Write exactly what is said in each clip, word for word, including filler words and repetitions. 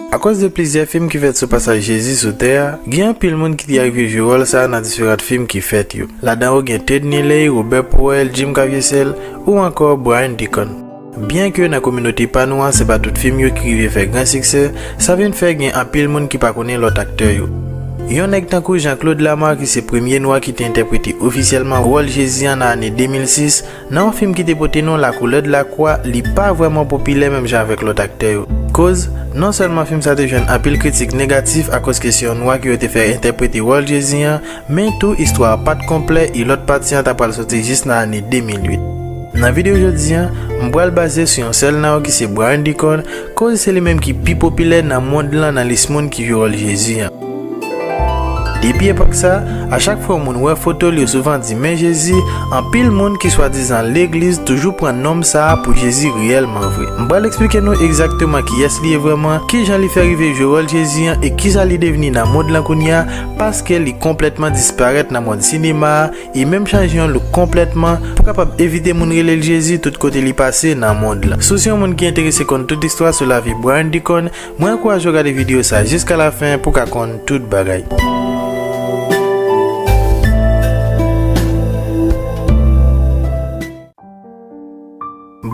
Akoz de plizyè fim ki fèt sou pasaj Jezi sou tè a, gen anpil moun ki te arive jwe wòl sa a nan diferan fim ki fèt yo. Ladan yo gen Ted Neeley, Robert Powell, Jim Caviezel, ou ankò Brian Deacon. Byenke nan kominote pa nou an, se pa tout fim yo ki rive fè gran siksè, sa vin fè gen anpil moun ki pa konnen lòt aktè yo. Yon nèg tankou Jean-Claude Lamarre, ki se premye nwa ki te entèprete ofisyèlman wòl Jezi an nan ane de mil sis, nan yon fim ki te pote non La Couleur de la Croix, li pa vrèman popilè menm jan avèk lòt aktè yo. Koz, non sèlman fim sa te jwenn anpil kritik negatif akoz ke se yon nwa ke yo te fè entèprete wòl Jezi an, men tou istwa a pa t konplè e lòt pati an ta pral soti jis nan ane de mil uit. Nan videyo jodi an, m pral baze sou yon sèl nan yo ki se Brian Deacon, koz se li menm ki pi popilè nan mond lan nan lis moun ki jwe wòl Jezi an. Depi epòk sa, a chak fwa yon moun wè foto l, yo souvan di men Jezi, anpil moun ki swadizan legliz toujou pran nonm sa a pou Jezi reyèlman vre. M pral eksplike nou egzakteman kiyès li ye vrèman, kijan li fè rive jwe wòl Jezi an e kisa li devni nan mond lan kounye a, paske li konplètman disparèt nan mond sinema a e menm chanje yon look konplètman pou kapab evite moun rele l Jezi tout kote li pase nan mond lan. Si w se yon moun ki enterese konn tout istwa sou lavi Brian Deacon, mwen ankouraje w gade videyo sa jiska lafen pou w ka konn tout bagay.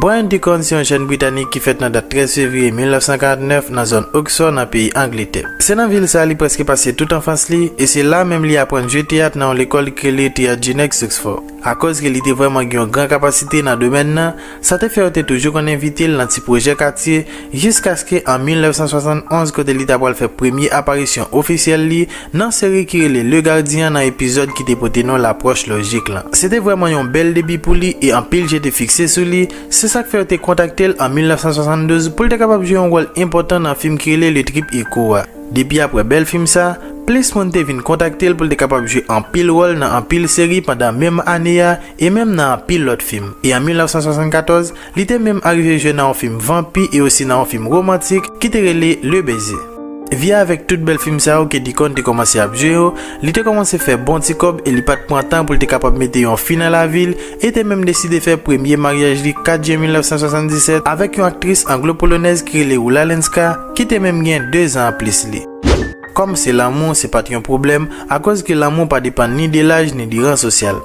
Brian Deacon se yon jèn Britanik ki fèt nan dat trèz fevriye mil nèf san karant nèf nan zòn Oxford nan peyi Angletè. Se nan vil sa a li prèske pase tout anfans li, e se la menm li aprann jwe teyat nan yon lekòl ki rele Theatre Genk Oxford. Akoz ke li te vrèman gen yon gran kapasite nan domèn nan, sa te fè yo te toujou konn envite l nan ti pwojè katye, jiskaske an mil nèf san swasann onz kote li ta pral fè premye aparisyon ofisyèl li nan seri ki rele Le Gardien an nan epizòd ki te pote non L'Approche Logique lan. Se te vrèman yon bèl debi pou li e anpil je te fikse sou li, se sa k fè yo te kontakte l an mil nèf san swasann douz pou l te kapab jwe yon wòl enpòtan nan fim ki rele Le Trip Echo a. Depi aprè bèl fim sa, plis moun te vin kontakte l pou l te kapab jwe anpil wòl nan anpil seri pandan menm ane a e menm nan anpil lòt fim. E an mil nèf san swasann katòz, li te menm arive jwe nan yon fim vanpi e osi nan yon fim womantik ki te rele Le Baiser. Via avèk tout bèl fim sa yo ke Deacon te kòmanse ap jwe yo, li te kòmanse fè bon ti kòb e li pa t pran tan pou l te kapab mete yon fi nan lavi l e te menm deside fè premye maryaj li kat jen mil nèf san swasanndisèt avèk yon aktris anglo-polonèz ki rele Ola Lenska, ki te menm gen de zan anplis li. Kòm se lanmou, se pa t yon pwoblèm, akoz ke lanmou pa depann ni de laj ni de ran sosyal.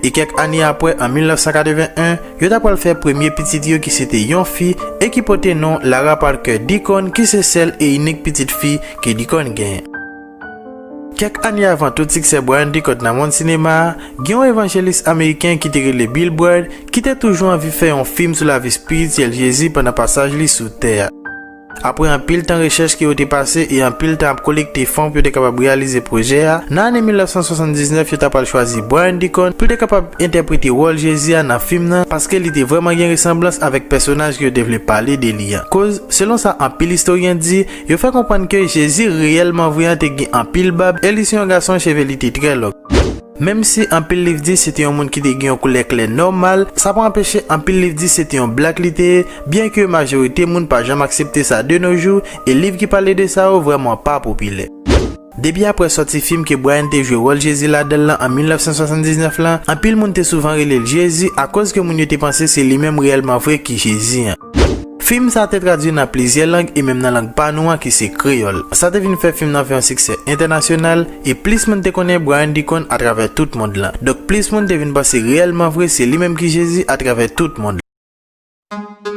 E kèk ane aprè, an mil nèf san katreven en, yo ta pral fè premye pitit yo ki se te yon fi e ki pote non Lara Parker Deacon, ki se sèl e inik pitit fi ke Deacon genyen. Kèk ane avan tout siksè Brian Deacon nan mond sinema a, gen yon evanjelis ameriken ki te rele Bill Bright, ki te toujou anvi fè yon fim sou lavi espirityèl Jezi pandan pasaj li sou tè a. Apre anpil tan rechèch ke yo te pase e anpil tan ap kolekte fon pou yo te kapab reyalize pwojè a, nan ane mil nèf san swasann diznèf yo ta pral chwazi Brian Deacon pou l te kapab entèprete wòl Jezi a nan fim nan, paske li te vrèman gen resanblans avèk pèsonaj ke yo te vle pale de li an. Koz, selon sa anpil istoryen di, yo fè konprann ke Jezi reyèlman vre an te gen anpil bab e li se yon gason cheve li te trè lòg. Menm si anpil liv di se te yon moun ki te gen yon koulè klè nòmal, sa pa anpeche anpil liv di se te yon blak li te ye, byenke majorite moun pa janm aksepte sa de nos jours, e liv ki pale de sa yo vrèman pa popilè. Depi aprè sòti fim ke Brian te jwe wòl Jezi ladan l lan an mil nèf san swasann diznèf lan, anpil moun te souvan rele l Jezi akoz ke moun yo te panse se li menm reyèlman vre ki Jezi an. Fim sa a te tradui nan plizyè lang e menm nan lang pa nou an ki se kreyòl. Sa te vin fè fim nan fè yon siksè entènasyonal e plis moun te konnen Brian Deacon atravè tout mond lan. Donk plis moun te vin panse reyèlman vre se li menm ki Jezi atravè tout mond lan.